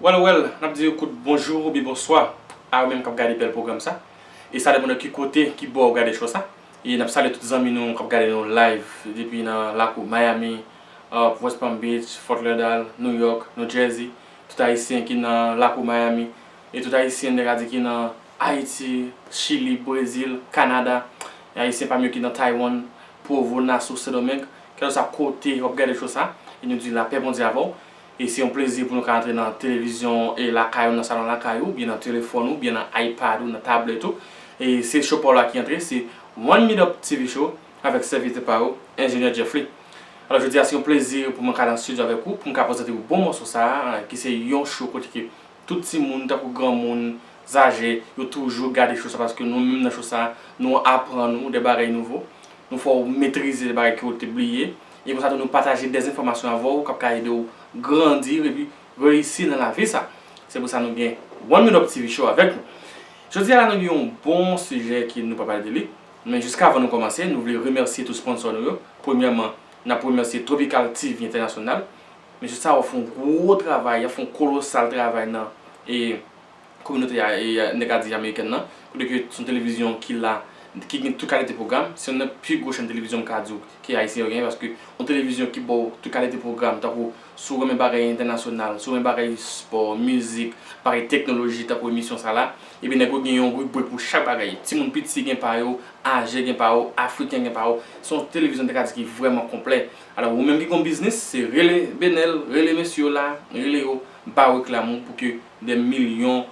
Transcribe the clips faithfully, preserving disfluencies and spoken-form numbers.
Well, well, n ap di yon kout bonjou oubyen bonswa a ou menm k ap gade bèl pwogram sa. E sa depann de ki kote, ki bò w gade show sa. E n ap salye tout zanmi nou k ap gade nou live depi nan lakou Miami, uh, West Palm Beach, Fort Lauderdale, New York, New Jersey, tout Ayisyen ki nan lakou Miami, e tout Ayisyen, nèg a di, ki nan Ayiti, Chili, Brezil, Kanada, e Ayisyen pami yo ki nan Taiwan, Provo, Nassau, Sendomeng, kèlkeswa kote w ap gade show sa, e nou di lapè Bondye avè w. E se yon plezi pou nou ka antre nan televizyon e lakay ou, nan salon lakay ou, oubyen nan telefòn ou, oubyen nan iPad ou, nan tablèt ou. E se show pa w la ki antre, se One Minute Up T V Show avèk sèvitè pa ou, Enjenyè Jeffrey. Alò, jodi a, se yon plezi pou mwen ka nan estidyo avèk ou, pou m ka prezante ou bon mòso sa a, ki se yon show kote ke tout timoun, tankou granmoun, zaje, yo toujou gade show sa, paske nou menm nan show sa, nou aprann ou de bagay nouvo. Nou fè w metrize de bagay ke w te bliye. E konsa tou nou pataje de enfòmasyon avè w k ap ka ede w grandi epi reyisi nan lavi sa. Se pou sa nou gen One Minute Up T V Show avèk nou. Jodi a la, nou gen yon bon sijè ke nou pral pale de li. Men jiskavan nou kòmanse, nou vle remèsye tout sponsò nou yo. Premyèman, n ap remèsye Tropical T V International. Mesye sa yo fè yon gwo travay, y ap fè yon kolosal travay nan, e, kominote a, e, nèg a di amerikèn nan. Kote ke se yon televizyon ki la, ki gen tout kalite pwogram. Se youn nan pi gwo chèn televizyon m ka di w ke ayisyen yo genyen, paske yon televizyon ki ba w tout kalite pwogram, tankou si w renmen bagay entènasyonal, si w renmen bagay spò, mizik, bagay teknoloji, tankou emisyon sa la, ebyen nèg yo gen yon ribrik pou chak bagay. Timoun piti gen pa yo, aje gen pa yo, afriken gen pa yo. Se yon televizyon, nèg a di, ki vrèman konplè. Alò, ou menm ki gen yon biznis, se rele Benel, rele mesye yo la, rele yo, ba yo reklam ou pou ke de milyon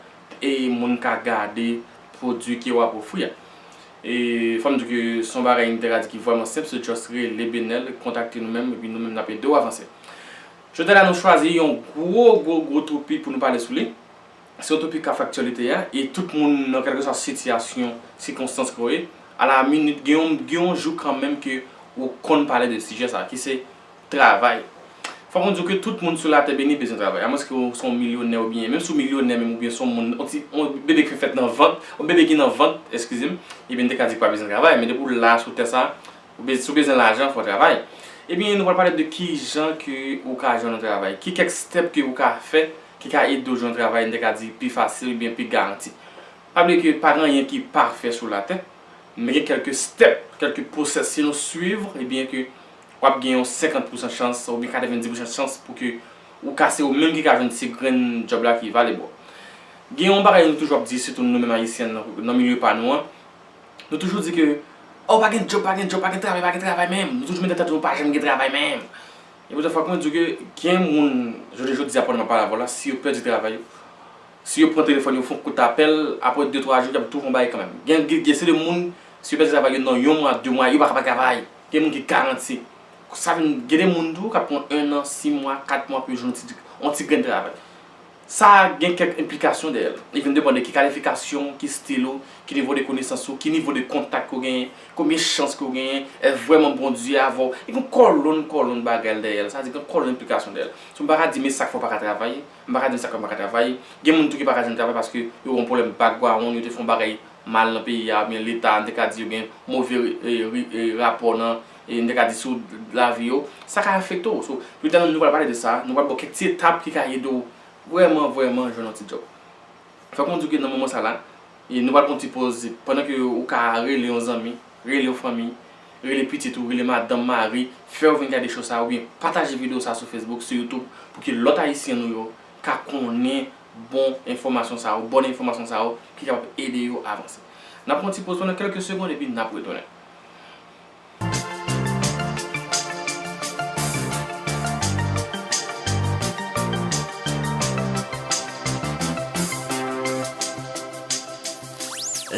e moun ka gade pwodui ke w ap ofri a. E fò m di ke se yon bagay, nèg a di, ki vrèman senp, se just rele Benel, kontakte nou menm, epi nou menm n ap ede w avanse. Jodi a la, nou chwazi yon gwo, gwo, gwo topik pou nou pale sou li. Se yon topik k ap fè aktyalite a, e tout moun nan kèlkeswa sitiyasyon, sikonstans ke w ye, a la minit, gen yon, gen yon jou kanmenm ke ou konn pale de sijè sa, ki se travay. Fòk mwen di w ke tout moun sou latè beni bezwen travay, amwenske w se yon milyonè oubyen, menm si w milyonè menm oubyen se yon moun, yon ti, yon bebe ki fèt nan vant, yon bebe ki nan vant, eskize m, ebyen, m te ka di w pa bezwen travay, men depi w la sou tè sa, Ou be-, si w bezwen lajan, fò w travay. Ebyen, nou pral pale de kijan ke ou ka jwenn yon travay. Ki kèk step ke ou ka fè ki ka ede w jwenn yon travay, n te ka di, pi fasil oubyen pi garanti. Pa bliye ke pa gen anyen ki pafè sou latè, men gen kèlke step, kèlke pwosès, si nou swiv, ebyen ke w ap gen yon senkant pousan chans oubyen katrevenndis pousan chans pou ke ou ka se ou menm ki ka jwenn ti grenn djòb la ki valab ou. Gen yon bagay nou toujou ap di, sitou nou menm ayisyen nan, nan milye pa nou an, Nou toujou di ke, oh, pa gen djòb, pa gen djòb, pa gen travay, pa gen travay menm. Nou toujou mete nan tèt nou pa janm gen travay menm. E poutan, fòk mwen di w ke gen moun, jodi, jodi a, pandan m ap pale avè w la, si yo pèdi travay yo, si yo pran telefòn yo, fè yon kout apèl, apre de, twa jou, y ap twouve yon bagay kanmenm. Gen, gen, gen se de moun, si yo pèdi travay yo nan yon mwa, de mwa, yo pa ka pa travay. Gen moun ki garanti. Sa vin, gen de moun tou k ap pran en an, sis mwa, kat mwa pou yo jwenn yon ti, yon ti grenn travay. Sa gen kèk enplikasyon dèyè l. Li vin depann de ki kalifikasyon w, ki stil ou, ki nivo de konesans ou, ki nivo de kontak ke w genyen, konbyen chans ke w genyen, èske vrèman Bondye avè w. Li gen yon kòlonn, kòlonn bagay dèyè l. Sa vle di gen yon kòlonn enplikasyon dèyè l. So, m pa ka di, men sa k fè w pa ka travay, m pa ka di, men sa k fè w pa ka travay. Gen moun tou ki pa ka jwenn travay paske yo gen yon pwoblèm background, yo te fè yon bagay mal nan peyi a, oubyen Leta, n te ka di yo gen move, e, ri-, e, rapò nan, e, n te ka di sou lavi yo, sa ka afekte w. So, joudia nou pral pale de sa, nou pral ba w kèk ti etap ki ka ede w vrèman, vrèman jwenn yon ti djòb. Fòk mwen di w ke nan moman sa la, e, nou pral pran yon ti poz, pandan ke ou ka rele yon zanmi, rele yon fanmi, rele pitit ou, rele madanm, mari, fè yo vin gade show sa, oubyen pataje videyo sa sou Facebook, sou YouTube, pou ke lòt ayisyen nou yo ka konnen bon enfòmasyon sa yo, bòn enfòmasyon sa yo ki kapab ede yo avanse. N ap pran yon ti poz pandan kèlke segonn epi n ap retounen.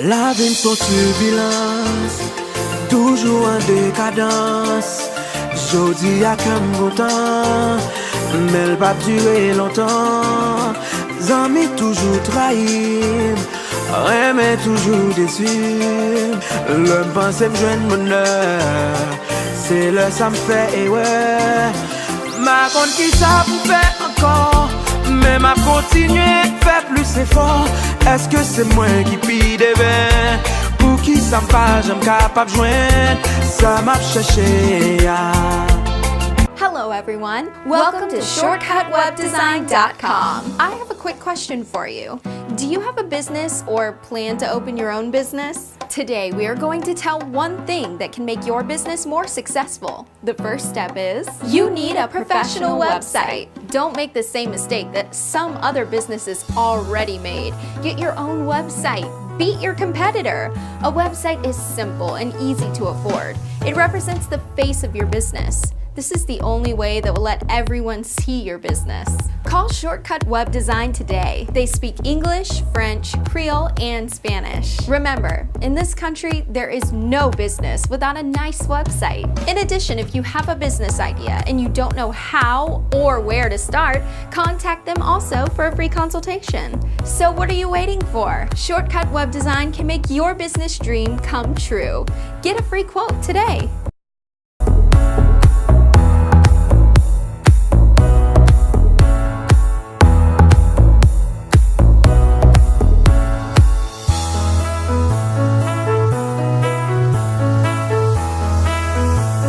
Lavi m s on tibilans, toujou an dekadans. Jodi a kè m kontan, men l p ap dire lontan. Zanmi toujou trayi m, renmen toujou desi m. Lè m panse m jwenn bonè, se lè sa m fè erè. M pa konn kisa pou fè ankò, men m ap kontinye fè plis efò. Èske se mwen ki pi deven? Poukisa m pa janm kapab jwenn sa m ap chèche a? Hello, everyone. Welcome to shortcut web design dot com. I have a quick question for you. Do you have a business or plan to open your own business? Today, we are going to tell one thing that can make your business more successful. The first step is you need a professional website. Don't make the same mistake that some other businesses already made. Get your own website. Beat your competitor. A website is simple and easy to afford. It represents the face of your business. This is the only way that will let everyone see your business. Call Shortcut Web Design today. They speak English, French, Creole, and Spanish. Remember, in this country, there is no business without a nice website. In addition, if you have a business idea and you don't know how or where to start, contact them also for a free consultation. So, what are you waiting for? Shortcut Web Design can make your business dream come true. Get a free quote today.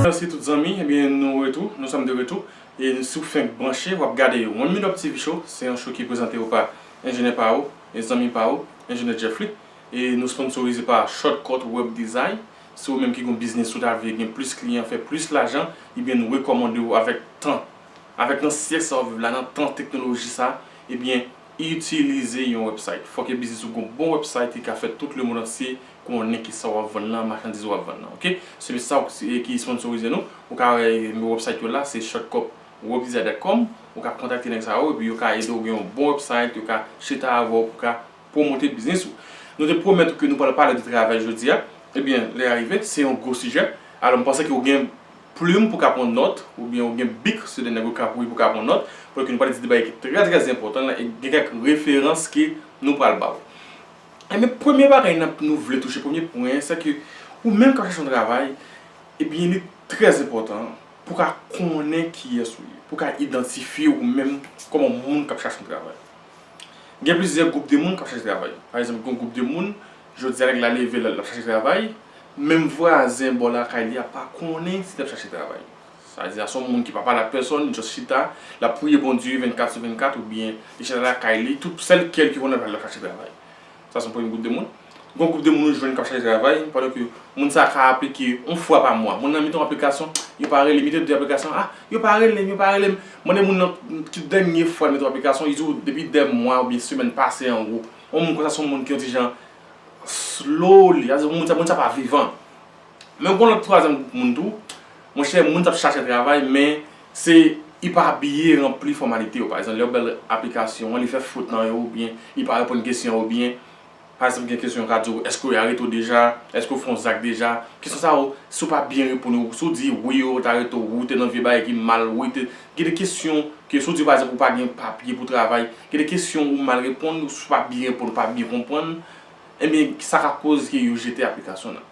Mèsi tout zanmi, ebyen nou retou, nous sommes de retour. E si w fenk branche, w ap gade One Minute Up T V Show, se yon show ki prezante w pa enjenyè pa w, e zanmi pa w, enjenyè Jeffly. E nou sponsorize pa Shortcut Web Design. Si ou menm ki gen yon biznis ou ta vle gen plis kliyan, fè plis lajan, ebyen nou rekòmande w avèk tan, avèk nan syèk sa w viv la, nan tan teknoloji sa, ebyen itilize yon website. Fòk e biznis ou gen yon bon website ki ka fè tout lemonn antye konnen kisa w ap vann lan, machandiz w ap vann lan, oke? Se sa w, e, ki sponsorize nou. Ou ka wè nimewo website yo la, se shortcut web design dot com. Ou ka kontakte nèg sa yo, epi yo ka ede w gen yon bon website, yo ka chita avè w pou ka pwomote biznis ou. Nou te pwomèt ou ke nou pral pale de travay jodi a. Ebyen, lè a rive, se yon gwo sijè. Alò, m panse ke ou gen plim pou ka pran nòt, oubyen ou gen bik, se de nèg yo ka pou, pou ka pran nòt, paske nou pral di de bagay ki trè, trè enpòtan la, e gen kèk referans ke nou pral ba w. Ebyen, premye bagay n ap, nou vle touche, premye pwen, se ke ou menm k ap chache yon travay, ebyen, li trè enpòtan pou w ka konnen kiyès ou ye, pou w ka idantifye ou menm kòm yon moun k ap chache yon travay. Gen plizyè gwoup de moun k ap chache travay. Pa egzanp, gen yon gwoup de moun, jodi a, nèg la leve, l ap chache travay, menm vwazen bò lakay li a pa konnen si l ap chache travay. Sa vle di, se yon moun ki pa pale ak pèsòn, li just chita, l ap priye Bondye vennkat sou vennkat, oubyen li chita lakay li, tout sèl kè l ki konnen l ap chache travay. Sa se yon premye gwoup de moun. Gen yon gwoup de moun ou jwenn k ap chache travay, pandan ke moun sa ka aplike yon fwa pa mwa. Moun nan mete yon aplikasyon, yo pa rele, mete de aplikasyon, ah, yo pa rele m, yo pa rele m. Mande moun nan ki dènye fwa l mete yon aplikasyon, li di w depi de mwa oubyen semèn pase an gwo. Yon moun konsa se yon moun ki yon ti jan slowly, sa vle di moun sa, moun sa pa vivan. Men gen lòt twazyèm gwoup moun tou, monchè, moun sa ap chache travay, men se, li pa byen ranpli fòmalite yo. Pa egzanp, lè yo ba l aplikasyon an, li fè fot nan yo, oubyen li pa reponn kesyon yo byen. Pa egzanp, gen kesyon yo ka di w, èske yo arete w deja? Èske w fè yon zak deja? Kesyon sa yo, si w pa byen reponn yo, si w di wi, yo t arete w, wi, w te nan vye bagay ki mal, wi, te, gen de kesyon ke si w di, pa egzanp, ou pa gen papye pou travay, gen de kesyon ou mal reponn, ou si w pa byen reponn, ou pa byen konprann, ebyen, sa ka koz ke yo jete aplikasyon nan.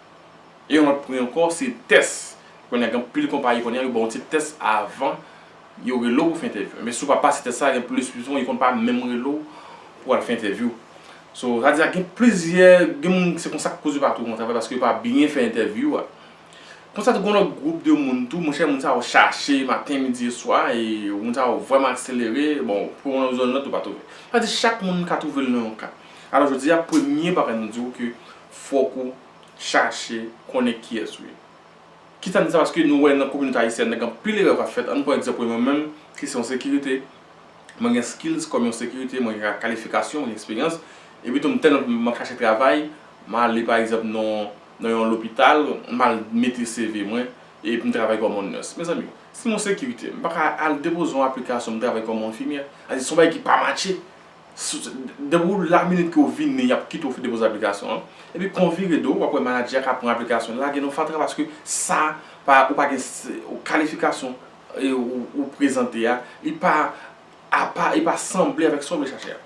E yon lòt pwen ankò, se tès. Kounye a, gen anpil konpayi kounye a, yo ba w ti tès avan yo rele w pou fè entèvyou. Men si w pa pase tès sa, gen plis, plis souvan, yo konn pa menm rele w pou al fè entèvyou. So, sa vle di, gen plizyè, gen moun, se konsa k koz yo pa twò konn travay, paske yo pa byen fè entèvyou a. Konsa, tou, gen yon lòt gwoup de moun tou, monchè, moun sa yo chache maten, midi e swa, e moun sa yo vrèman akselere, bon, pou yon zòn lòt, yo pa twouve. Sa vle di, chak moun ka twouve l nan yon ka. Alò, jodi a, premye bagay nou di w ke fòk ou chache konnen kiyès ou ye. Kisa n di sa? Paske nou wè nan kominote ayisyèn nan, gen anpil erè k ap fèt. Ann pran egzanp mwen menm, ki se yon sekirite. Mwen gen skills kòm yon sekirite, mwen gen kalifikasyon, mwen gen eksperyans. Epi tou, m tèlman m ap chache travay, m ale, pa egzanp, nan, nan yon lopital, m al mete C V mwen, epi m travay kòm yon nurse. Mezanmi, si m yon sekirite, m pa ka al depoze yon aplikasyon, m travay kòm yon enfimyè. Sa vle di, se yon bagay ki pa matche. Depi w la minit ke w vini, y ap kite w depoze aplikasyon an. Epi, kan w vire do, w ap wè manadjè a ka pran aplikasyon, lage nan fatra, paske sa, pa, ou pa gen s-, kalifikasyon, e, ou, ou prezante a, li pa, apa, li pa sanble avèk sa w vle chache a.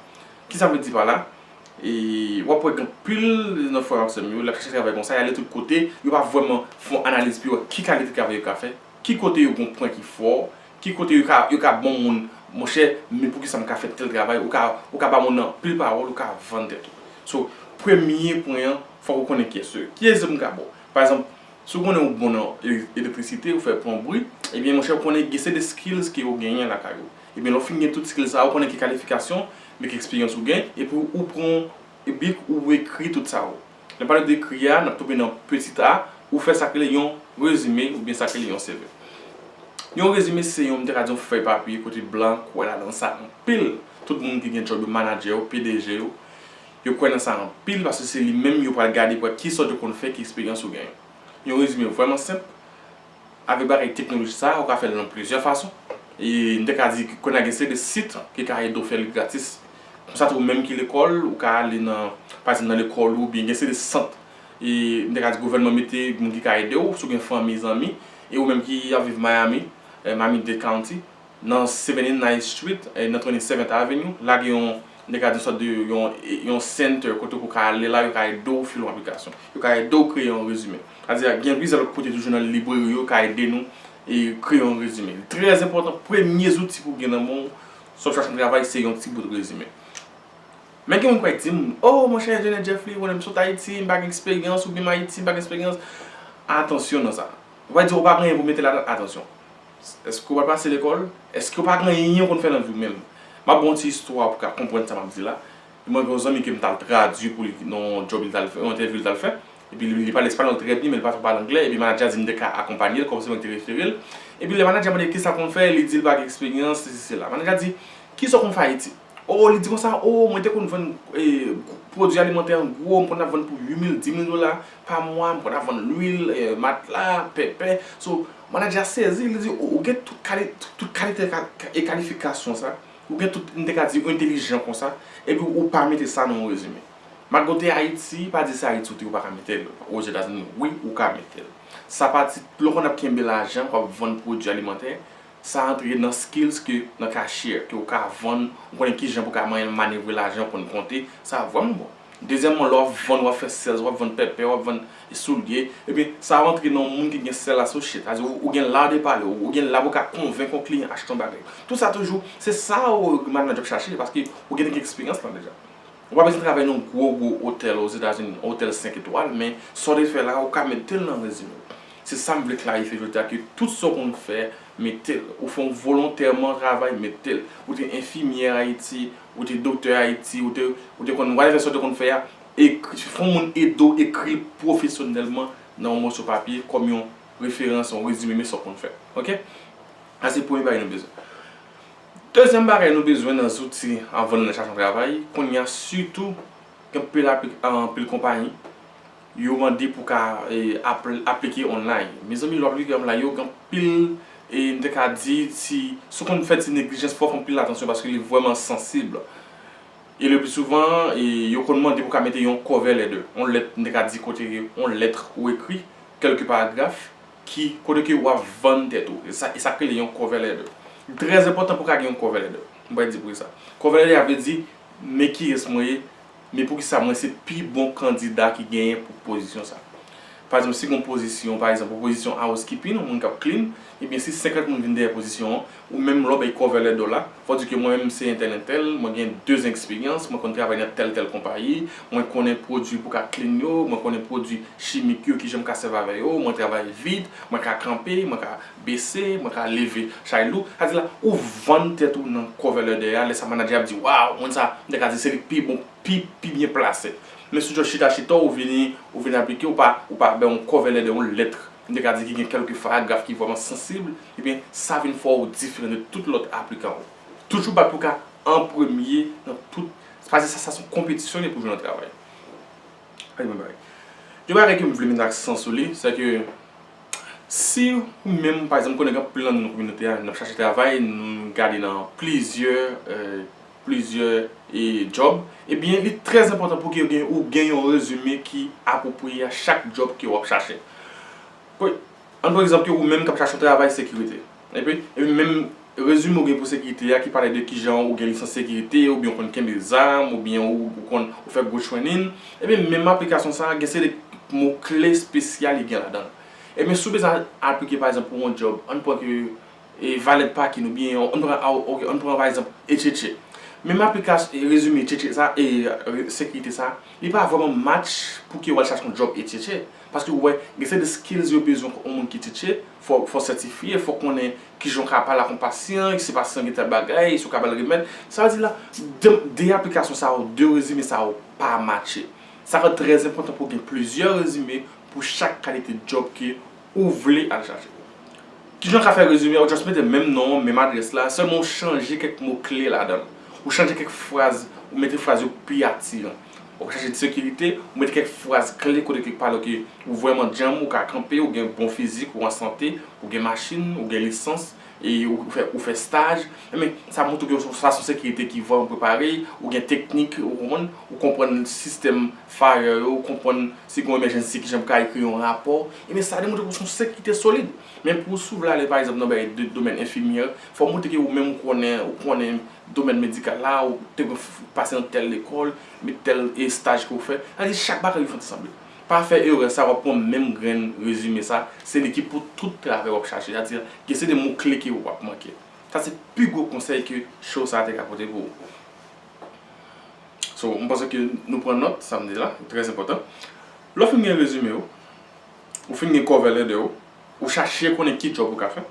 Kisa m vle di pa la? E, w ap wè gen anpil nan frè ak sè m yo, lè y ap chache travay konsa, y ale tout kote, yo pa vrèman fè yon analiz pou yo wè ki kalite travay yo ka fè, ki kote yo gen yon pwen ki fò, ki kote yo ka, yo ka bon moun, monchè, men poukisa m ka fè tèl travay, ou ka, ou ka ba moun nan anpil pawòl, ou ka vann tèt ou. So, premye pwen an, fòk ou konnen kiyès ou ye. Ki egzanp m ka ba w? Pa egzanp, si w konnen ou bon nan e-, elektrisite, ou fè plonbri, Ebyen, monchè, ou konnen gen seri de skills ke ou genyen lakay ou. Ebyen, lè w fin gen tout skills sa, ou konnen ki kalifikasyon, men ki eksperyans ou gen, epi ou pran bik ou ekri tout sa yo. Lè m pale de ekri a, n ap tonbe nan petit a, ou fè sa k rele yon rezime oubyen sa k rele yon C V. Yon rezime se yon, m te ka di, yon fèy papye kote blan kwè ladan sa anpil. Tout moun ki gen djòb yo, manadjè yo, P D G yo, yo kwè nan sa anpil paske se li menm yo pral gade pou wè ki sòt yo konn fè, ki eksperyans ou genyen. Yon rezime vrèman senp. Avèk bagay teknoloji sa, ou ka fè l nan plizyè fason. E m te ka di, kounye a gen seri de sit ki ka ede w fè li gratis. Konsa tou, ou menm ki lekòl, ou ka ale nan, pa egzanp, nan lekòl ou, oubyen gen seri de sant. E m te ka di, gouvènman mete moun ki ka ede w, si w gen fanmi, zanmi, e ou menm ki ap viv Miami, eh, Miami-Dade County, nan seventy-ninth Street, eh, nan twenty-seventh Avenue, la gen yon, m te ka di, yon sòt de, yon, yon center kote ou ka ale la, yo ka ede w file yon aplikasyon. Yo ka ede w kreye yon rezime. Sa di, gen plizyè lòt kote toujou nan libreri yo ka ede nou e kreye yon rezime. Trè enpòtan, premye zouti pou w gen nan men w, si w ap chache yon travay, se yon ti bout rezime. Men gen moun k pral di m, "Oh, monchè, enjenyè Jeffly, ou konnen m sot Ayiti, m pa gen eksperyans, oubyen m Ayiti, m pa gen eksperyans." Atansyon nan sa. Ou pral di, "Ou pa gen anyen pou mete ladan." Atansyon. Èske w pa pase lekòl? Èske w pa gen anyen w konn fè nan vi w menm? M ap ba w yon ti istwa pou w ka konprann sa m ap di la. Mwen gen yon zanmi ke m t al tradui pou li nan yon djòb li t al fè, yon entèvyou li t al fè. Epi li, li pale espanyòl trè byen, men li pa twò pale anglè. Epi manadjè a di m te ka akonpanye l, kòm se mwen ki te refere l. Epi lè manadjè a mande l kisa l konn fè, li di l pa gen eksperyans, sesi, sela. Manadjè a di, "Kisa w konn fè Ayiti?" Oh, li di konsa, "Oh, mwen te konn vann, eh, pwodui alimantè an gwo, m konn ap vann pou uit mil, dis mil dola pa mwa, m konn ap vann lwil, eh, matla, pèpè." So, manadjè a sezi, li di, "Ou, ou gen tout kali-, tout, tout kalite ka-, ka-, e kalifikasyon sa, ou gen tout, m te ka di, entelijan konsa, epi ou pa mete sa nan yon rezime." Malgre w te Ayiti, pa di se Ayiti ou te, ou pa ka mete l. Ozetazini, wi, ou ka mete l. Sa pa di, lè w konn ap kenbe lajan, w ap vann pwodui alimantè, sa antre nan skills ke, nan cashier, ke w ka vann, ou konnen kijan pou w ka man-, manevre lajan, w konn konte, sa vrèman bon. Dezyèmman, lè w ap vann, w ap fè sales, w ap vann pèpè, w ap vann soulye, ebyen, sa rantre nan yon moun ki gen sales associate. Sa di, ou, ou gen l'art de parler, ou, ou gen la pou w ka konvenk yon kliyan achte yon bagay. Tout sa toujou, se sa ou, manadjè ap chache, paske ou gen eksperyans lan deja. Ou pa bezwen travay nan gwo, gwo otèl Ozetazini, otèl senk etwal, men sa w te fè la, ou ka mete l nan rezime w. Se sa m vle klarifye jodi a, ke tout sa w konn fè, mete l. Ou fè w volontèman travay, mete l. Ou te enfimyè Ayiti, ou te doktè Ayiti, ou te, ou te konn, whatever sa w te konn fè a, ekri, fè yon moun ede w ekri l pwofesyonèlman nan yon moso papye, kòm yon referans, yon rezime, men sa w konn fè. Oke? Sa se premye bagay nou bezwen. Dezyèm bagay nou bezwen nan zouti anvan nou al chache yon travay, kounye a sitou, gen anpil apli-, anpil konpayi, yo mande pou w ka, e, apl-, aplike online. Mezanmi, lè w aplike online, yo gen anpil, e, m te ka di, si, si w konn fè ti neglijans, fò w fè anpil atansyon paske li vrèman sansib. E le pli souvan, e, yo konn mande pou w ka mete yon cover letter, yon lèt, m te ka di kote, yon lèt ou ekri, kèlke paragraf, ki, kote ke w ap vann tèt ou. E sa, e sa k rele yon cover letter. Li trè enpòtan pou w ka gen yon cover letter. M pral di pou sa. Cover letter a vle di, men kiyès mwen ye, men poukisa mwen se pi bon kandida ki genyen pou pozisyon sa. Pa egzanp, si gen yon pozisyon, pa egzanp, yon pozisyon housekeeping, yon moun k ap clean, ebyen, si senkant moun vin dèyè pozisyon an, ou menm lè w bay cover letter w la, fò w di ke mwen menm se entèl, entèl, mwen gen de zan eksperyans, mwen konn travay nan tèl, tèl konpayi, mwen konnen pwodui pou ka clean yo, mwen konnen pwodui chimik yo, kijan m ka sèvi avè yo, mwen travay vit, mwen ka kanpe, mwen ka bese, mwen ka leve chay lou. Sa di la, ou vann tèt ou nan cover letter a, lè sa manadjè ap di, "Waw, moun sa, m te ka di se li k pi bon, pi, pi byen plase." Men si w just chita, chita, ou vini, ou vini aplike, ou pa, ou pa bay yon cover letter, yon lèt, m te ka di ki gen kèlke paragraf ki vrèman sansib, ebyen, sa vin fè w diferan de tout lòt aplikan yo. Toujou bat pou ka an premye nan tout, paske sa, sa se yon konpetisyon li pou jwenn yon travay. Ay, mwen bay. Yon bagay ke m vle mete aksan sou li, se ke si ou menm, pa egzanp, konnen gen anpil nan nou nan kominote a, n ap chache travay, nou gade nan plizyè, euh, plizyè, e, djòb, ebyen, li trè enpòtan pou ke ou gen, ou gen yon rezime ki apwopriye a chak djòb ke w ap chache. Wi, ann pran egzanp ke ou menm k ap chache yon travay sekirite. Epi, epi menm rezime ou gen pou sekirite a ki pale de kijan ou gen lisans sekirite, oubyen ou konn kenbe zam, oubyen ou, ou konn, ou fè gwo training. Epi menm aplikasyon sa a, gen seri de mo kle espesyal li gen ladan l. Ebyen, si w bezwen aplike, pa egzanp, pou yon djòb, ann pran ke, e, valet parking, oubyen, ann pran, a, ok, ann pran, pa egzanp, etchetche. Menm aplikasyon, e, rezime etchetche sa, e, re-, sekirite sa, li pa vrèman match pou ke w al chache yon djòb etchetche. Paske ou wè, gen seri de skills yo bezwen yon moun ki teach, fò, fò sètifye, fò konnen kijan w ka pale ak yon pasyan, si pasyan gen tèl bagay, si w ka ba l remèd. Sa vle di la, de, de aplikasyon sa yo, de rezime sa yo pa matche. Sa rend trè enpòtan pou w gen plizyè rezime pou chak kalite djòb ke ou vle al chache. Kijan w ka fè rezime? Ou just mete menm non an, menm adrès la, sèlman ou chanje kèk mo kle ladan l. Ou chanje kèk fraz, ou mete fraz yo pi atiran. Ou ka chache sekirite, ou mete kèk fraz kle kote ke pale ke ou vrèman djanm, ou ka kanpe, ou gen bon fizik, ou an sante, ou gen machin, ou gen lisans, e ou fè, ou fè staj. Enben, sa montre ke sa se yon sekirite ki vrèman prepare, ou gen teknik, ou konprann, ou konprann sistèm fire yo, ou konprann si gen yon emèjènsi kijan pou ka ekri yon rapò. Enben, sa demontre ke ou se yon sekirite solid. Men pou si w vle ale, pa egzanp, nan bagay de domèn enfimyè, fò w montre ke ou menm ou konnen, ou konnen domèn medikal la, ou te pase nan tèl lekòl, men tèl e staj ke w fè. Sa vle di chak bagay yo fè sanble. Pa fè erè sa, w ap pran menm grenn rezime sa, se li ki pou tout travay w ap chache. Sa vle di, gen seri de mo kle ke w ap manke. Sa se pi gwo konsèy ke show sa te ka pote pou ou. So, m panse ke nou pran nòt, sa m di la, trè enpòtan. Lè w fin gen rezime w, ou fin gen cover letter w, ou chache konnen ki djòb ou ka fè.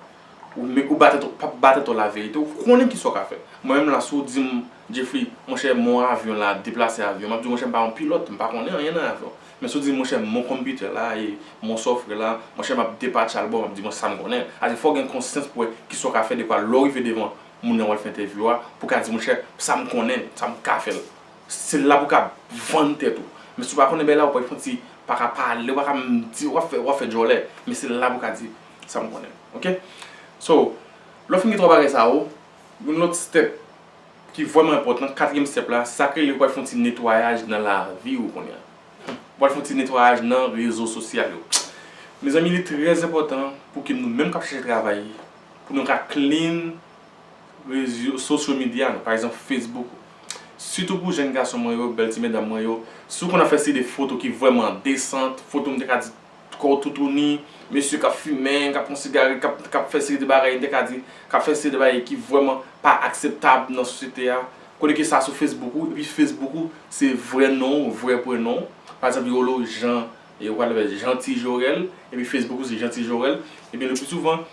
Ou, ou ba tèt ou, pa ba tèt ou laverite, ou konnen ki sa w ka fè. Mwen menm la, si w di m, Jeffrey, monchè, men avyon la, deplase avyon, m ap di w, monchè, m pa yon pilòt, m pa konnen anyen nan avyon. Men si w di m, monchè, men konpitè la, e men software la, monchè, m ap depatche albòm, m ap di, monchè, sa m konnen. Sa vle di fò w gen konsyans pou wè ki sa w ka fè, dekwa lè w rive devan moun nan w al fè entèvyou a, pou w ka di, monchè, sa m konnen, sa m ka fè l. Se la pou w ka vann tèt ou. Men si w pa konnen bagay la, ou pa fè ti, pa ka pale, ou pa ka di, w ap fè, w ap fè djòlè. Men se la pou w ka di sa m konnen. Oke? So, lè w fin gen twa bagay sa yo, yon lòt step ki vrèman enpòtan, katriyèm step la, sa k rele ou pral fè yon ti netwayaj nan lavi ou kounye a. Ou pral fè yon ti netwayaj nan rezo sosyal yo. Mezanmi, li trè enpòtan pou ke nou menm k ap chache travay, pou nou ka clean rezo, social media nou, pa egzanp Facebook ou. Sitou pou jèn gason mwen yo, bèl ti medam mwen yo, si w konn ap fè seri de foto ki vrèman desant, foto m te ka di kò w toutouni, mesye k ap fimen, k ap pran sigarèt, k ap, k ap fè seri de bagay, m te ka di, k ap fè seri de bagay ki vrèman pa akseptab nan sosyete a, kote ke sa sou Facebook ou, epi Facebook ou, se vrè non ou, vrè prenon w. Pa egzanp, yo rele w Jean, e ou pral fè Jeanty Jorel, epi Facebook ou se Jeanty Jorel, ebyen le pli souvan,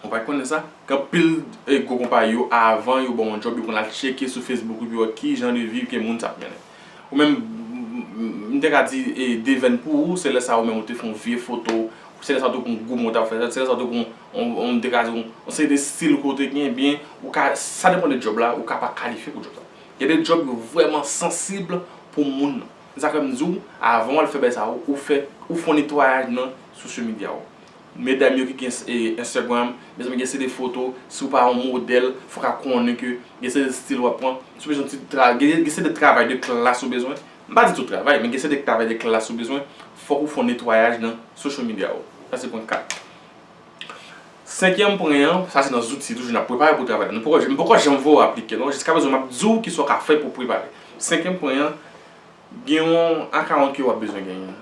ou pa konnen sa, gen anpil, e, gwo konpayi yo, avan yo ba w yon djòb, yo konn al tcheke sou Facebook ou pou yo wè ki jan de viv ke moun sa ap mennen. Ou menm, m, m, m te ka di, e, devèn pou ou, se lè sa ou menm ou te fè yon vye foto, se lè sa ou te kon goumen ou t ap fè, se lè sa ou te kon, on, on, m te ka di, on, on seri de stil ke ou te gen, ebyen, ou ka, sa depann de djòb la, ou ka pa kalifye pou djòb la. Gen de djòb yo vrèman sansib pou moun nan. Se sa k fè m di w, avan w al fè bagay sa yo, ou fè, ou fè yon netwayaj nan social media ou. Medam yo ki gen, e, Instagram, mezanmi, gen seri de foto, si w pa yon modèl, fò w ka konnen ke gen seri de stil w ap pran. Si w bezwen ti tra-, gen, gen seri de travay de klas ou bezwen. M pa di tout travay, men gen seri de travay de klas ou bezwen, fòk ou fè yon netwayaj nan social media ou. Sa se pwen kat. Senkyèm pwen an, sa se nan zouti toujou n ap prepare pou travay la. Nou poko, m poko janm voye w aplike non, jiska prezan m ap di w kisa w ka fè pou w prepare. Senkyèm pwen an, gen yon akawont ke w ap bezwen genyen.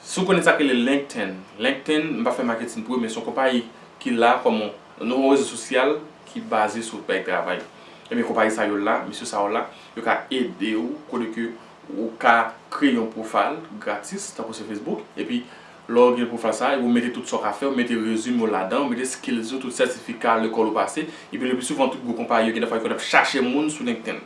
Si w konnen sa k rele LinkedIn, LinkedIn, m pa fè maketin pou yo, men se yon konpayi ki la kòm yon, yon rezo sosyal ki baze sou bay travay. Ebyen, konpayi sa yo la, mesye sa yo la, yo ka ede w, kote ke ou ka kreye yon pwofayl gratis, tankou se Facebook, epi lè w gen pwofayl sa, ou mete tout sa w ka fè, ou mete rezime w ladan, ou mete skills ou, tout sètifika lekòl ou pase, epi le pli souvan tout gwo konpayi yo gen defwa yo konn ap chache moun sou LinkedIn.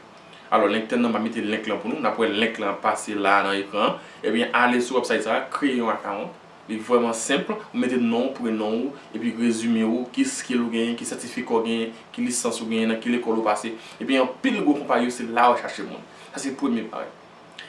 Alò, LinkedIn nan, m ap mete link lan pou nou. N ap wè link lan pase la nan ekran an. Ebyen, ale sou website sa a, kreye yon akawont. Li vrèman senp. Ou mete non w, prenon w, epi rezime w, ki skill ou genyen, ki sètifika w genyen, ki lisans ou genyen, nan ki lekòl ou pase. Epi anpil gwo konpayi yo, se la yo chache moun. Sa se premye bagay.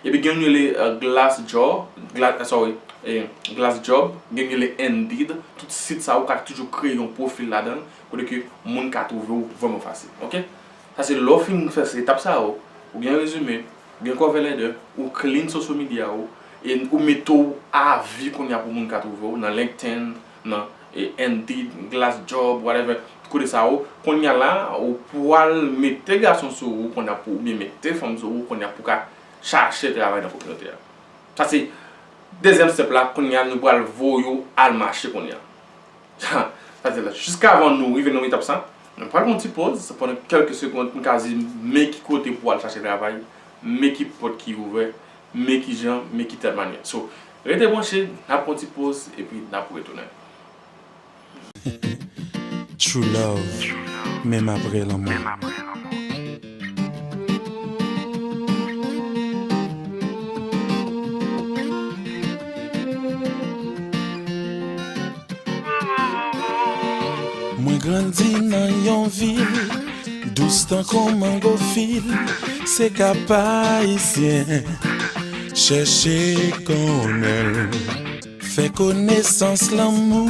Epi gen yon rele, eh, Glassjaw, Gla-, eh, sorry, eh, Glassjob, gen yon rele Indeed. Tout sit sa yo, ou ka toujou kreye yon pwofil ladan l, kote ke moun ka twouve w vrèman fasil. Oke? Sa se lè w fin fè se etap sa yo, ou gen rezime, ou gen cover letter, ou clean social media ou, e ou mete w avi kounye a pou moun ka twouve w nan LinkedIn, nan, e, Indeed, Glassjob, whatever, kote sa yo. Kounye a la, ou pral mete gason sou ou kounye a pou, oubyen mete fanm sou ou kounye a pou ka chache travay nan kominote a. Sa se dezyèm step la, kounye a nou pral voye w al mache kounye a. Sa vle di la, jiskavan nou rive nan etap sa, nou pral pran yon ti poz pandan kèlke segonn pou n ka di men ki kote pou w al chache travay, men ki pòt ki ouvè, men ki jan, men ki tèl manyè. So, Rete branche, n ap pran ti poz epi n ap retounen. True love, menm apre lanmò. Mwen grandi nan yon vil dous tankou mango fil, se kap ayisyen chèche konnen l. Fè konesans lanmou,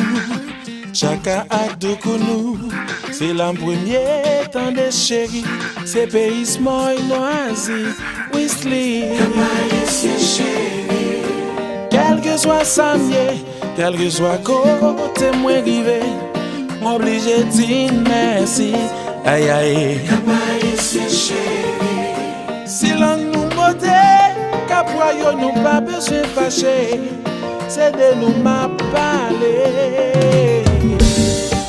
tchaka ak doukounou. Se la m premye tande cheri, se peyi Smòy Nwazi, Wisly. Kèlkeswa sa m ye, kèlkeswa kote mwen rive, m oblije di n mèsi. Ay, ay. Si lang nou bote, kapwa yo nou pa bezwen fache, se de nou m ap pale.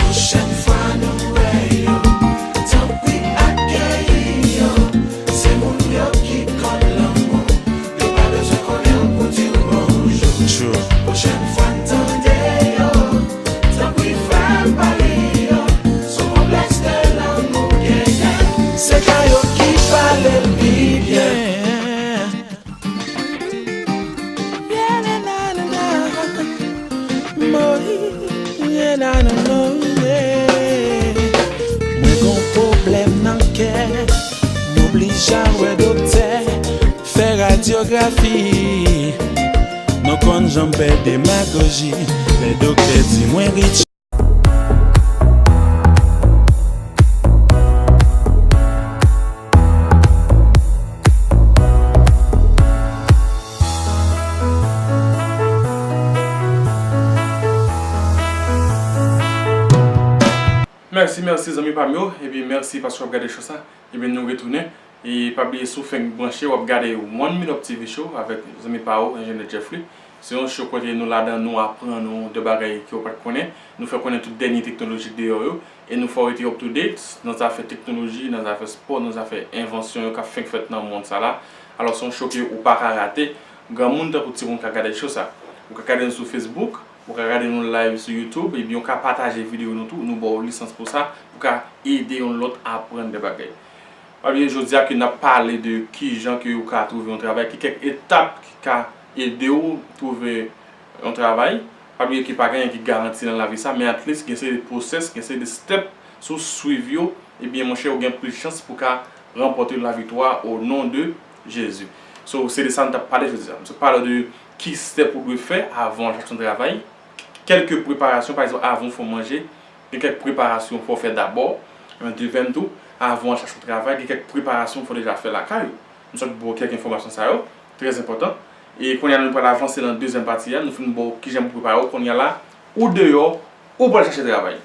Pwochèn fwa nou wè yo, tanpri akeyi yo, se moun yo ki konn lanmou, yo pa bezwen konnen l pou di w bonjou. True. Pwochèn fwa n tande yo, tanpri fè m pale yo, sou konplèks de lanmou genyen, se ka yo ki pale l pi byen. Mwen gon pwoblèm nan kè, m oblije al wè doktè, fè radyografi. Nou konn jan m pè demagoji, men doktè di mwen Rich. Mèsi, mèsi zanmi pa m yo. Ebyen, mèsi paske w ap gade show sa. Ebyen, nou retounen. E pa bliye, si w fenk branche, w ap gade One Minute T V Show avèk zanmi pa w, Enjenyè Jeffrey. Se yon show kote nou ladan, nou aprann ou de bagay ke w pa t konnen. Nou fè konnen tout dènye teknoloji k deyò yo. E nou fè w rete up to date nan zafè teknoloji, nan zafè spò, nan zafè envansyon yo k ap fenk fèt nan mond sa la. Alò, se yon show ke ou pa ka rate. Granmoun tankou timoun ka gade show sa. Ou ka gade nou sou Facebook, ou ka gade nou live sou YouTube, ebyen ou ka pataje videyo nou tou, nou ba w lisans pou sa, pou ka ede youn lòt aprann de bagay. Pa bliye jodi a ke n ap pale de kijan ke ou ka twouve yon travay, ki kèk etap ki ka ede w twouve yon travay. Pa bliye ke pa gen anyen ki garanti nan lavi sa, men at least gen seri de pwosès, gen seri de step, si w swiv yo, ebyen monchè, ou gen plis chans pou ka ranpòte laviktwa o non de Jezi. So, se de sa n t ap pale jodi a. M sot pale de ki step ou dwe fè avan w al chache yon travay, kèlke preparasyon, pa egzanp, avan w fè yon manje, gen kèk preparasyon fò w fè dabò, an dezyèm tou, avan w al chache yon travay, gen kèk preparasyon fò w deja fè lakay ou. M sot ba w kèk enfòmasyon sa yo, trè enpòtan. E kounye a, nou pral avanse nan dezyèm pati a, nou fin ba w kijan pou prepare w, kounye a la, ou deyò, ou pral chache travay.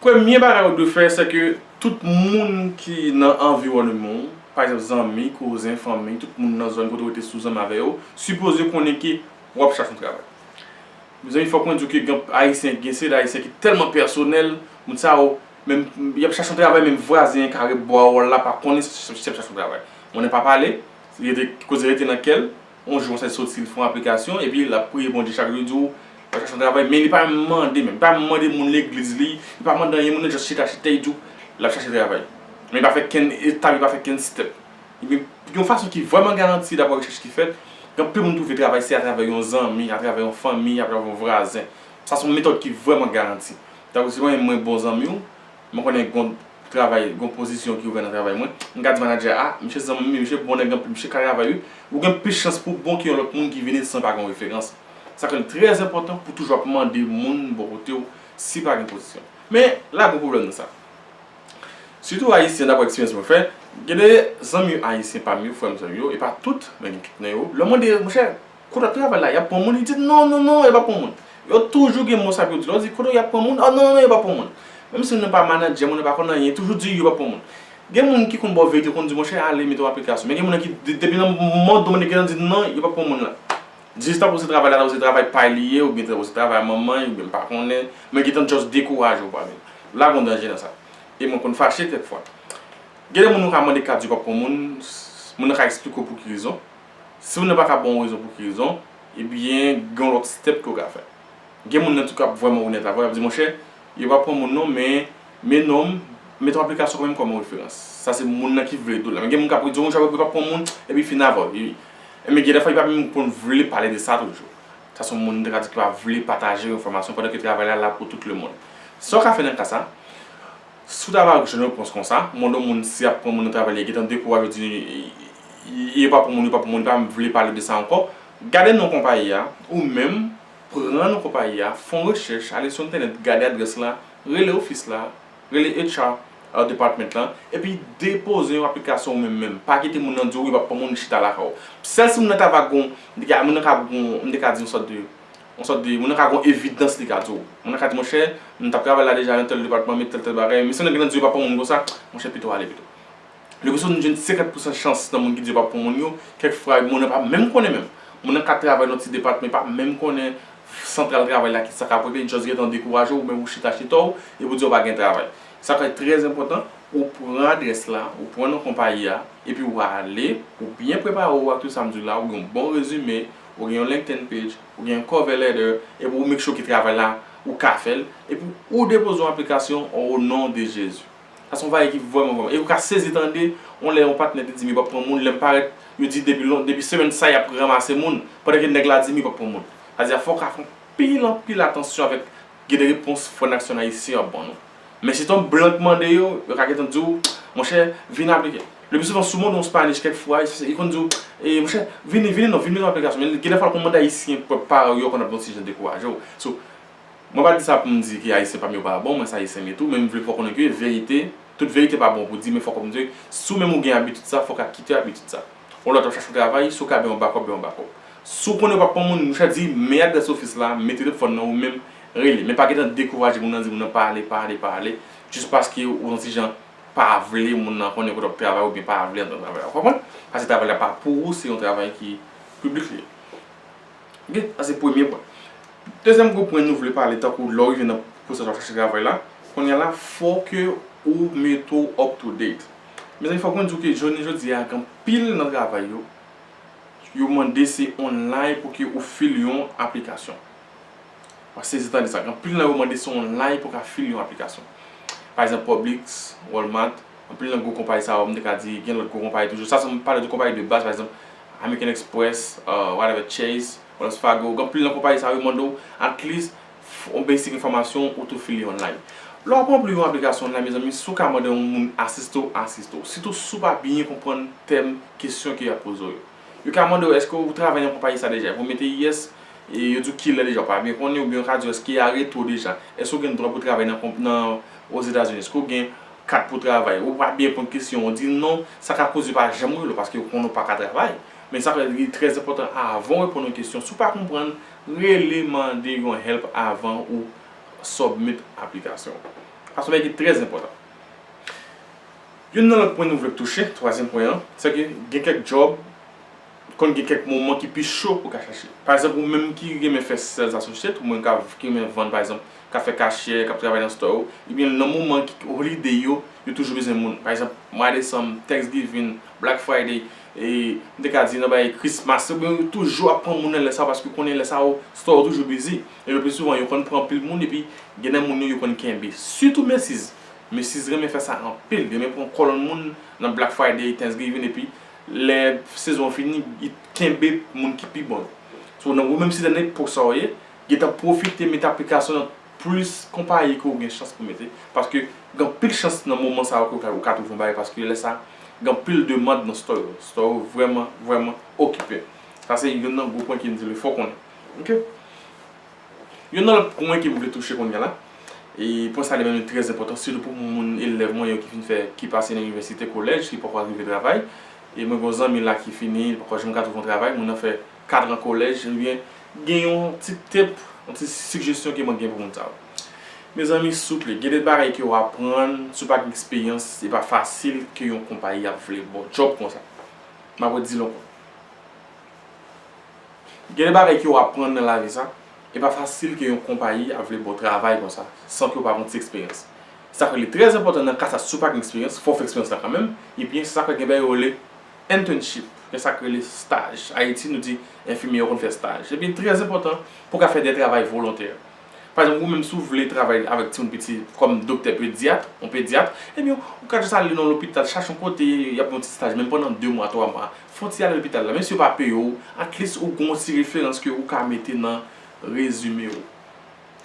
Premye bagay ou dwe fè, se ke tout moun ki nan anviwònman w, pa egzanp, zanmi, kouzen, fanmi, tout moun nan zòn kote w rete si w zanmi avè yo, sipoze konnen ke w ap chache yon travay. Mezanmi, fòk mwen di w ke gen Ayisyen, gen seri de Ayisyen ki tèlman pèsonèl, moun sa yo, menm, y ap chache yon travay, menm vwazen an ka ret bò a wòl la, pa konnen si y ap chache yon travay. Moun nan pa pale, rete, koze rete nan kè l, yon jou, sa soti, l fè yon aplikasyon, epi l ap priye Bondye chak jou, di w, l ap chache yon travay, men li pa menm mande, menm, li pa menm mande moun legliz li, li pa mande anyen, moun nan just chita, chita, li di w, l ap chache travay. Men li pa fè kenn etap, li pa fè kenn step. Ebyen, yon fason ki vrèman garanti, daprè rechèch ki fèt, gen anpil moun twouve travay se atravè yon zanmi, atravè yon fanmi, atravè yon vwazen. Sa se yon metòd ki vrèman garanti. Tankou si mwen, mwen bon zanmi w, mwen konnen gon travay, gon pozisyon ki ouvè nan travay mwen, m ka di manadjè a, "Ah, misye zanmi m, misye bon nèg anpil, misye ka travay wi." Ou gen plis chans pou w bon ke yon lòt moun ki vini san pa gen yon referans. Sa fè l trè enpòtan pou toujou ap mande moun bò kote w si pa gen pozisyon. Men, la gon pwoblèm nan sa. Sitou ayisyen, daprè eksperyans mwen fè, gen de zanmi ayisyen pa m yo, frè m, zanmi yo, e pa tout, men gen kèk nan yo. Lè w mande, "Monchè, kote w ap travay la, y ap pran moun?" Li di, "Non, non, non, yo p ap pran moun." Yo toujou gen mo sa pou yo di. Lè w di, "Kote w ap pran moun?" "Ah, non, non, non, yo p ap pran moun." Menm si nou pa manadjè, moun nan pa konn anyen, toujou di, "Yo p ap pran moun." Gen moun ki konn ba w verite, konn di, "Monchè, ale, mete yon aplikasyon." Men gen moun nan ki, de-, depi nan moman w mande, gen nan di, "Non, yo p ap pran moun la." Jis tankou se travay la, tankou se travay pa l li ye, oubyen tankou se travay manman l, oubyen m pa konnen, men gentan just dekouraje w pa vin. La gon danje nan sa. E mwen konn fache kèk fwa. Gen de moun ou ka mande ka di yo p ap pran moun, moun nan ka eksplike w pou ki rezon. Si moun nan pa ka ba w yon rezon pou ki rezon, ebyen, gen yon lòt step ke w ka fè. Gen moun nan tou k ap vrèman onèt avè w, y ap di, monchè, yo p ap pran moun non, men, men non m, met yon aplikasyon kanmenm kòm yon referans. Sa se moun nan ki vle tou la. Men gen moun k ap di, monchè, yo p ap pran moun, epi fin avè w. Ebyen, gen de fwa, yo pa menm konn vle pale de sa toujou. Sa se yon moun, m te ka di, ki pa vle pataje yon enfòmasyon pandan ke travay la la pou tout lemonn. Sa w ka fè nan ka sa, si w ta va jwenn repons konsa, mande yon moun si y ap pran moun nan travay, li gentan dekouraje, di, yo pa pran moun, yo pa pran moun, li pa menm vle pale de sa ankò. Gade non konpayi a, ou menm, pran non konpayi a, fè yon rechèch, ale sou entènèt, gade adrès la, rele ofis la, rele H R, uh, department lan, epi depoze yon aplikasyon ou menm menm. Pa kite moun nan di w yo p ap pran moun, chita lakay w. Sèl si moun nan ta va gon, moun nan ka gon, m te ka di yon sòt de, yon sòt de, moun nan ka gon evidans li ka di w. Moun nan ka di, monchè, m t ap travay la deja nan tèl depatman, men tèl tèl bagay, men si moun nan gentan di yo p ap pran moun konsa, monchè, pito ale pito. Leplisouvan nou jwenn senkant pousan chans nan moun ki di yo p ap pran moun yo, kèk fwa moun nan pa menm konnen menm. Moun nan ka travay nan ti depatman, pa menm konnen santral travay la kisa k ap rete, just gentan dekouraje w, oubyen ou chita chita w, epi w di w pa gen travay. Sa fè trè enpòtan, ou pran adrès la, ou pran non konpayi a, epi w ale, ou byen prepare w ak tout sa m di w la, ou gen yon bon rezime, ou gen yon LinkedIn page, ou gen yon cover letter, epi ou make sure ke travay la, ou ka fè l, epi ou depoze yon aplikasyon o non de Jezi. Sa se yon bagay ki vrèman, vrèman. E ou ka sezi tande, yon lè yon patnè te di m yo p ap pran moun, lè m parèt, yo di depi lon, depi semèn sa y ap ranmase moun, pandan ke nèg la di m yo p ap pran moun. Sa di a fò w ka fè anpil, anpil atansyon avèk gen de repons Front Action Haïtien ap ban nou. Men si t yon blan k mande yo, yo ka gentan di w, monchè, vin aplike. Lepisouvan, si w mande yon Spanish kèk fwa, yo konn di w, e, monchè, vini, vini non, vin mete yon aplikasyon. Men gen de fwa l konn mande Ayisyen, pwòp paran w yo konn ap yon ti jan dekouraje w. So, mwen pa di sa pou m di ke Ayisyen pa m yo pa bon, mwen se Ayisyen m ye tou, men m vle fè w konnen ke verite, tout verite pa bon pou di, men fòk ou di, si w menm ou gen abitid sa, fòk w ka kite abitid sa. Yon lè w t ap chache yon travay, si w ka bay yon bakòp, bay yon bakòp. Si w konnen w p ap pran moun, monchè, di, men adrès ofis la, men telefòn nan ou menm, rele. Men pa gentan dekouraje moun nan, di moun nan pa ale, pa ale, pa ale, jis paske ou yon ti jan pa vle moun nan konnen kote w ap travay oubyen pa vle antre nan travay la. Ou konprann? Paske travay la pa pou ou, se yon travay ki piblik li ye. Ok, sa se premye pwen. Dezyèm gwo pwen nou vle pale, tankou lè w rive nan pwosès w ap chache travay la, kounye a la, fò ke ou mete w up to date. Mezanmi, fòk mwen di w ke jounen jodi a, gen anpil nan travay yo, yo mande se online pou ke ou fill yon aplikasyon. W ap sezi tande sa. Gen anpil nan yo mande se online pou ka fill yon aplikasyon. Pa egzanp, Publix, Walmart, anpil nan gwo konpayi sa yo, m te ka di, gen lòt gwo konpayi toujou. Sa se m pale de konpayi de baz, pa egzanp, American Express, uh, whatever, Chase, Wells Fargo. Gen anpil nan konpayi sa yo mande w at least f-, yon basic enfòmasyon ou tou fill li online. Lè w ap ranpli yon aplikasyon online, mezanmi, si w ka mande yon moun asiste w, asiste w. Sitou si w pa byen konprann tèm kesyon ke y ap poze w yo. Yo ka mande w, èske w travay nan konpayi sa deja? Epi w mete yes, e yo di w kilè deja, w pa byen konnen, oubyen yo ka di w, èske y arete w deja? Èske w gen dwa pou w travay nan konp-, nan Ozetazini? Èske w gen kat pou w travay? Ou pa byen reponn kesyon, ou di non, sa ka koz yo pa janm rele w, paske yo konnen w pa ka travay. Men sa fè li trè enpòtan avan w reponn yon kesyon. Si w pa konprann, rele mande yon help avan ou submit aplikasyon. Sa se yon bagay ki trè enpòtan. Youn nan lòt pwen nou vle touche, twazyèm pwen an, se ke gen kèk djòb, konn gen kèk moman ki pi cho pou w ka chache. Pa egzanp, ou menm ki renmen fè sales associate, ou menm k ap, ki renmen vann, pa egzanp, k ap fè kasyè, k ap travay nan store yo, ebyen, nan moman ki, holiday yo, yo toujou bezwen moun. Pa egzanp, mwa desanm, Thanksgiving, Black Friday, e, m te ka di nan bagay Christmas, ebyen, yo toujou ap pran moun nan lè sa yo, paske yo konnen lè sa yo, store yo toujou busy. E le pli souvan, yo konn pran anpil moun, epi gen nan moun yo, yo konn kenbe. Sitou Macy's. Macy's renmen fè sa anpil. Yo renmen pran kòlonn moun nan Black Friday, Thanksgiving, epi lè sezon an fini, y kenbe moun ki pi bon yo. So, nan ou menm si nan epòk sa w ye, gentan pwofite mete aplikasyon nan plis konpayi ke w gen chans pou mete. Paske gen anpil chans nan moman sa yo ke w ka, w ka twouve yon bagay, paske lè sa, gen anpil demann nan store yo. Store yo vrèman, vrèman okipe. Sa se youn nan gwo pwen ke m di l fò konnen. Ok? Youn nan lòt pwen ke m vle touche kounye a la, e pwen sa li menm li trè enpòtan, sitou pou moun elèv mwen yo ki fin fè, ki pase nan inivèsite, kolèj, ki poko rive travay. E mwen gen yon zanmi la ki fini, li poko janm ka twouve yon travay, moun nan fè kat an kolèj, ebyen, gen yon ti tip, yon ti sijesyon ke mwen gen pou moun sa yo. Mezanmi, souple, gen de bagay ke w aprann, si w pa gen eksperyans, se pa fasil ke yon konpayi ap vle ba w djòb konsa. M ap redi l ankò. Gen de bagay ke w aprann nan lavi sa, e pa fasil ke yon konpayi ap vle ba w travay konsa, san ke w pa gen ti eksperyans. Sa fè li trè enpòtan nan ka sa, si w pa gen eksperyans, fò w fè eksperyans la kanmenm, ebyen, se sa k fè gen bagay yo rele internship. Gen sa k rele staj. Ayiti, nou di enfimye yo konn fè staj. Ebyen, trè enpòtan pou w ka fè de travay volontè. Pa egzanp, ou menm si w vle travay avèk timoun piti kòm doktè pedyat, yon pedyat, ebyen, ou ka jis ale nan lopital, chache yon kote, y ap yon ti staj, menm pandan de mwa, twa mwa. Fè yon ti ale lopital la, menm si yo pa peye w, at least ou gen yon ti referans ke ou ka mete nan rezime w.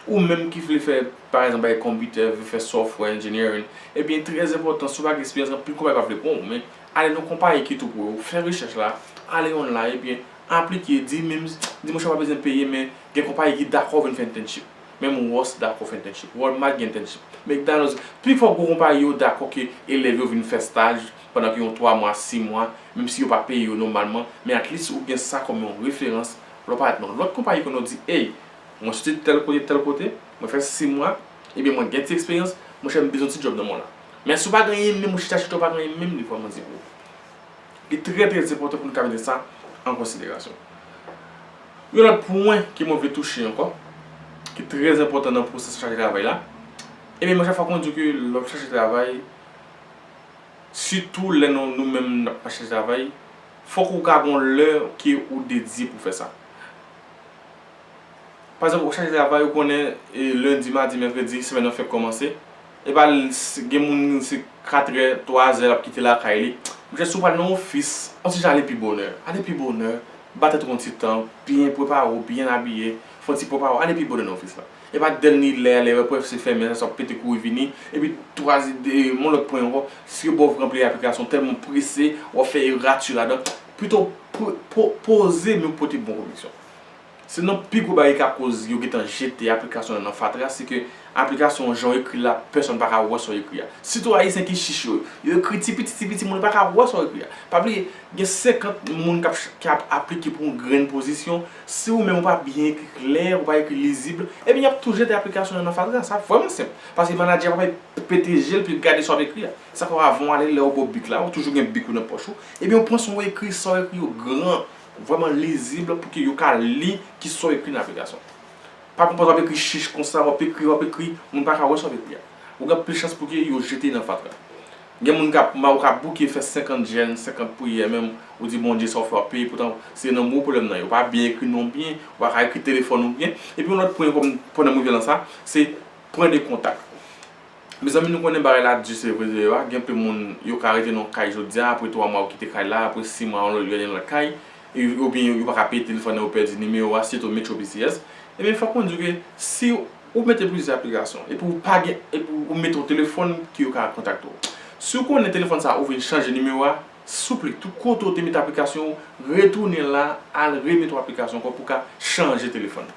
Ou menm ki vle fè, pa egzanp, bagay konpitè, vle fè software engineering, ebyen, trè enpòtan, si w pa gen eksperyans, anpil konpayi pa vle pran w, men ale nan yon konpayi ki tou pre w, fè rechèch la, ale online, ebyen, aplike, di menm, di monchè, w pa bezwen peye, men gen konpayi ki dakò vin fè internship. Menm Ross dakò fè internship, Walmart gen internship, McDonald's, pifò gwo konpayi yo dakò ke elèv yo vin fè staj pandan ke yon twa mwa, sis mwa, menm si yo pa peye yo nòmalman, men at least ou gen sa kòm yon referans, lè w parèt nan lòt konpayi konnen w di, ey, mwen soti tèl kote, tèl kote, mwen fè sis mwa, ebyen mwen gen ti eksperyans, monchè, m bezwen ti djòb nan men w la. Men si w pa gen anyen menm, ou chita chita, w pa gen anyen menm, li vrèman di pou ou. Li trè, trè enpòtan pou nou ka mete sa an konsiderasyon. Yon lòt pwen ke mwen vle touche ankò, ki trè enpòtan nan pwosès chache travay la, ebyen, mwen chak fwa konn di ke lè w ap chache travay, sitou lè nou, nou menm n ap chache travay, fòk ou ka gen yon lè ke ou dedye pou fè sa. Pa egzanp, ou chache travay, ou konnen, e, lendi, madi, mèkredi, semèn nan fèk kòmanse. E pa l, s- gen moun, se katrè, twazè, l ap kite lakay li. Monchè, si w pral nan ofis, yon ti jan ale pi bonè. Ale pi bonè, ba tèt ou yon ti tan, byen prepare w, byen abiye, fè yon ti prepare w, ale pi bonè nan ofis la. E pa dènye lè, lè w wè pòt se fèmen, sa w ap pete kouri vini, epi twazyè, yon lòt pwen ankò, si yo ba w ranpli aplikasyon tèlman prese, w ap fè erati ladan, pito po- po- poze, men w pote bon konviksyon. Se nan pi gwo bagay ki ka koz yo gentan jete aplikasyon nan fatra, se ke aplikasyon jan w ekri la, pèsonn pa ka wè sa w ekri a. Sitou Ayisyen ki chich yo, yo ekri ti piti, ti piti, moun pa ka wè sa w ekri a. Pa bliye, gen senkant moun k ap, k ap aplike pou yon grenn pozisyon. Si ou menm ou pa byen ekri klè, ou pa ekri lizib, ebyen, y ap tou jete aplikasyon nan fatra. Sa vrèman senp. Paske manadjè a pa pral pete je l pou l gade sa w ap ekri a. Sa fè avan w ale, lè w ba w bik la, ou toujou gen bik ou nan pòch ou, ebyen, ou pran swen w ekri sa w ekri yo gran, vrèman lizib pou ke yo ka li ki sa w ekri nan aplikasyon. Pa konprann w ap ekri chich konsa, w ap ekri, w ap ekri, moun pa ka wè sa w ap ekri a. Ou gen anpil chans pou ke yo jete nan fatra. Gen moun k ap, ou ka bouke fè senkant jèn, senkant priyè menm, ou di Bondye sa w fè w ap peye, poutan se nan gwo pwoblèm nan ye. Ou pa byen ekri non w byen, ou pa ka ekri telefòn ou byen. Epi yon lòt pwen kòm pandan m rive lan sa, se pwen de kontak. Mezanmi, nou konnen bagay la di se vre de yo a. Gen anpil moun, yo ka rete nan yon kay jodi a, apre twa mwa yo kite kay la, apre sis mwa yo al nan yon lòt kay, e, oubyen yo pa ka peye telefòn nan, yo pèdi nimewo a, sitou Metro P C S. Ebyen, fòk mwen di w ke si ou mete plizyè aplikasyon, epi ou pa gen, epi ou mete yon telefòn ke yo ka kontakte w. Si w konnen telefòn sa a, ou vin chanje nimewo a, souple, tout kote w te mete aplikasyon ou, retounen la, al remete yon aplikasyon ankò pou w ka chanje telefòn.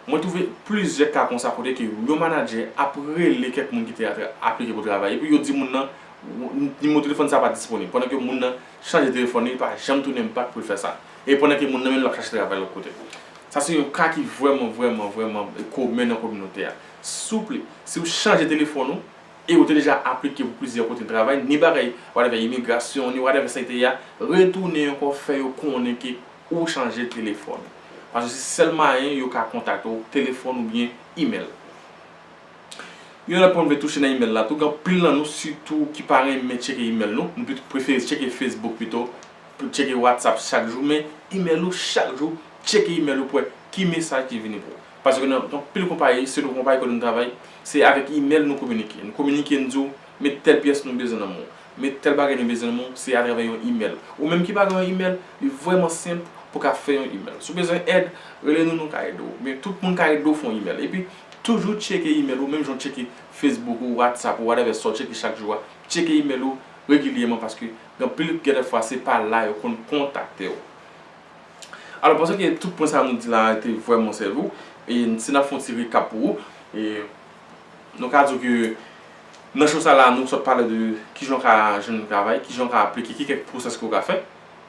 Mwen twouve plizyè ka konsa kote ke yon manadjè ap rele kèk moun ki te atra- aplike pou travay, epi yo di moun nan, nimewo telefòn sa a pa disponib, pandan ke moun nan chanje telefòn li, li pa janm tounen bak pou l fè sa. E pandan ke moun nan menm l ap chache travay lòt kote. Sa se yon ka ki vrèman, vrèman, vrèman komen nan kominote a. Souple, si w chanje telefòn ou, e ou te deja aplike pou plizyè kote travay, ni bagay, whatever, imigrasyon, ni whatever sa te ye a, retounen ankò fè yo konnen ke ou chanje telefòn. Paske se sèl mayen yo ka kontakte w, telefòn oubyen imèl. Yon lòt pwen m vle touche nan imèl la tou, gen anpil nan nou sitou ki pa renmen tcheke imèl nou, nou pito prefere tcheke Facebook pito, pou tcheke WhatsApp chak jou, men imèl ou chak jou, tcheke imèl ou pou wè ki mesaj ki vini pou ou. Paske nan, nan anpil konpayi, sitou konpayi kote nou travay, se avèk imèl nou kominike. Nou kominike, nou di w, men tèl pyès nou bezwen nan men w, men tèl bagay nou bezwen nan men w, se atravè yon imèl. Ou menm ki pa gen yon imèl, li vrèman senp pou w ka fè yon imèl. Si w bezwen èd, rele nou, nou ka ede w. Men tout moun ka ede w fè yon imèl. Epi, toujou tcheke imèl ou, menm jan w tcheke Facebook ou, WhatsApp ou, whatever sa w tcheke chak jou a. Tcheke imèl ou regilyèman paske gen anpil gèlè fwa se pa la yo konn kontakte w. Alò, panse ke tout pwen sa a nou di la a te vrèman sèvi w. E si n ap fè yon ti rekap pou ou, e nou ka di w ke nan show sa la, nou sot pale de kijan w ka jwenn travay, kijan w ka aplike, ki kèk pwosès ke w ka fè.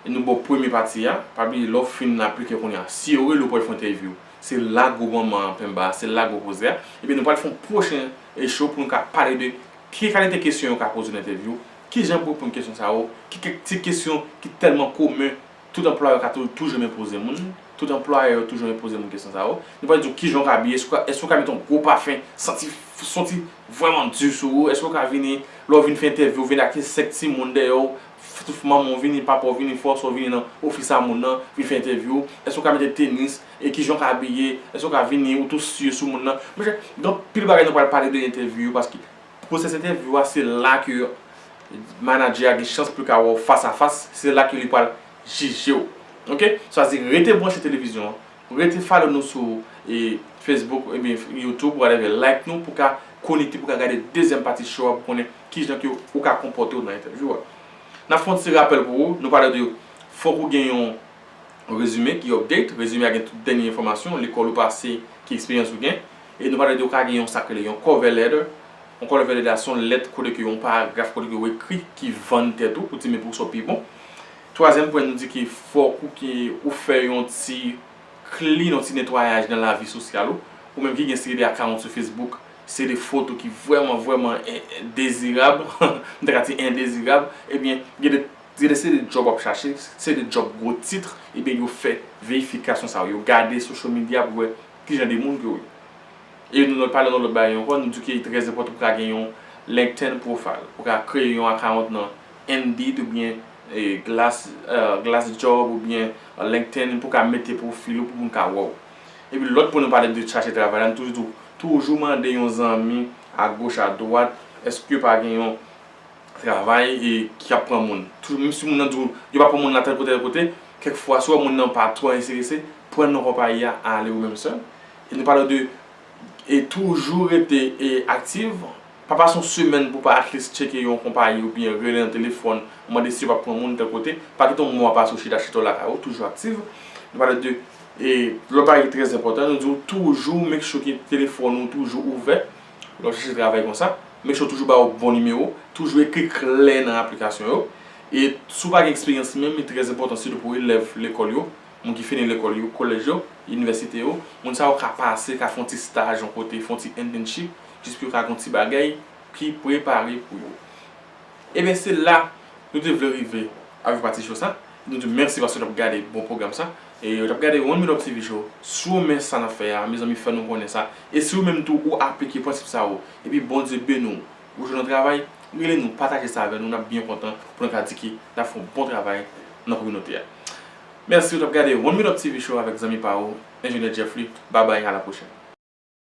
E nou ba w premye pati a. Pa bliye, lè w fin aplike kounye a, si yo rele w pou al fè entèvyou, se la gwo manman an penba, se la gwo koze a. Ebyen, nou pral fè yon pwochen show pou nou ka pale de ki kalite kesyon yo ka poze nan entèvyou, kijan pou reponn kesyon sa yo, ki kèk ti kesyon ki tèlman komen, tout anplwayè ka tou- toujou renmen poze moun, tout anplwayè yo toujou renmen poze moun kesyon sa yo. Nou pral di w kijan w ka abiye, èske w ka, èske w ka mete yon gwo pafen, santi, santi vrèman di sou ou, èske w ka vini, lè w vin fè entèvyou, w vin ak senk timoun dèyè w, Tout manman w vini, papa w vini, frè w vini nan ofis a moun nan, vin fè entèvyou. Èske w ka mete tenis? E kijan w ka abiye? Èske w ka vini, ou tou siye sou moun nan? Monchè, gen anpil bagay nou pral pale de entèvyou yo, paske pwosès entèvyou a, se la ke manadjè a gen chans pou l ka wè w fas a fas, se la ke li pral jije w. Oke? Sa di, rete branche televizyon an, rete follow nou sou e, Facebook, ebyen, YouTube, whatever, like nou pou ka konekte, pou ka gade dezyèm pati show a, pou konnen kijan ke ou ka konpòte w nan entèvyou a. N ap fè yon ti rapèl pou ou, nou pale de fòk ou gen yon rezime ki update, rezime a gen tout dènye enfòmasyon, lekòl ou pase, ki eksperyans ou gen, e nou pale de ou ka gen yon sa k rele yon cover letter. Yon cover letter a se yon lèt kote ke yon paragraf kote ke ou ekri ki vann tèt ou, ou di men pou w sa w pi bon. Twazyèm pwen, nou di ke fòk ou ke ou fè yon ti clean, yon ti netwayaj nan lavi sosyal ou. Ou menm ki gen seri de account sou Facebook, seri de foto ki vrèman, vrèman en- en- dezirab, m ta ka di endezirab, ebyen, gen de, gen de seri de job w ap chache, seri de job gwo tit, ebyen, yo fè verifikasyon sa yo, yo gade social media pou wè kijan de moun ke w ye. E nou pale nan lòt bagay ankò, nou di ke li trè enpòtan pou ka gen yon LinkedIn profile, pou ka kreye yon account nan Indeed oubyen e, Glass, e, Glassdoor oubyen e, LinkedIn pou ka mete pwofil ou pou moun ka wè w. Epi lòt pwen nou pale de chache travay la, nou toujou di w, toujou mande yon zanmi agoch adwat, èske pa gen yon travay e, ki ap pran moun. Toujou, menm si moun nan di w, yo pa pran moun nan tèl kote, tèl kote, kèk fwa, si w wè moun nan pa twò enterese, pran non konpayi a, ale ou menm sèl. E nou pale de e toujou rete e aktiv. Pa pase yon semèn pou pa at least tcheke yon konpayi oubyen rele nan telefòn, mande si yo p ap pran moun tèl kote. Pa kite yon mwa pase ou chita chita w lakay ou, toujou aktiv. Nou pale de e lòt bagay ki trè enpòtan, nou di w toujou make sure ke telefòn ou toujou ouvè lè w chache travay konsa. Make sure toujou ba yo bon nimewo, toujou ekri klè nan aplikasyon yo. E si w pa gen eksperyans menm, li trè enpòtan sitou pou elèv lekòl yo, moun ki fini lekòl yo, kolèj yo, inivèsite yo, moun sa yo ka pase, ka fè yon ti staj yon kote, fè yon ti internship, jis pou yo ka gen yon ti bagay ki prepare pou yo. Ebyen, se la nou te vle rive avèk pati show sa. Nou di mèsi paske w t ap gade bon pwogram sa. E w t ap gade One Minute Up T V Show. Si w renmen sa n ap fè a, mezanmi, fè nou konnen sa. E si ou menm tou ou aplike prensip sa yo, epi Bondye beni w, ou jwenn yon travay, rele nou, pataje sa avè nou, n ap byen kontan pou nou ka di ke n ap fè yon bon travay nan kominote a. Mèsi, w t ap gade One Minute Up T V Show avèk zanmi pa ou, Enjenyè Jeffrey. Babay, a la pwochèn.